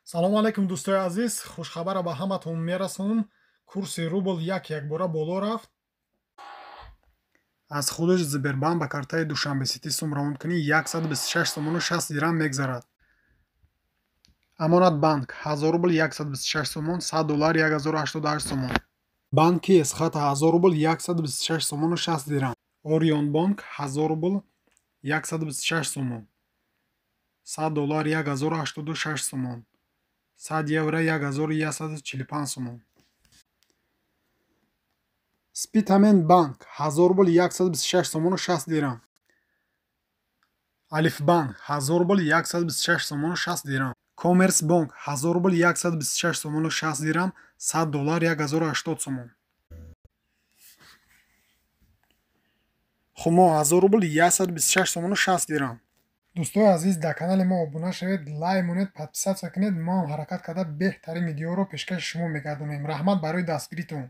Салому алайкум, дӯстои азиз. Хушхабара ба ҳаматон мерасонам. Курси рубл як якбора боло рафт. Аз худаш Сбербанк ба картаи Душанбе Сити сум равон кунӣ, 126 сомону 60 дирам мегзарад. Амонатбанк 1000 рубл 126 сомон, 100 доллар 1088 сомон. Банки Эсхата 1000 рубл 126 сомону 60 дирам. Орионбонк 1000 рубл 126 сомон, 100 доллар 1086 сомон, 100 евро 1145 сомон. Спитамен банк 1000 рубл 126 сомону 60 дирам. Алифбанк 1000 рубл 126 сомону 60 дирам. Коммерсбонк 1000 рубл 126 сомону 60 дирам, 100 доллар 1080 сомон. Хумо 1000 рубл 126 сомону 60 дирам. Дӯстои азиз, дар канали мо обуна шавед, лайк монед, подписаться кунед. Мо ҳам ҳаракат карда беҳтарин видеоро пешкаши шумо мегардонем. Раҳмат барои дастгиритон.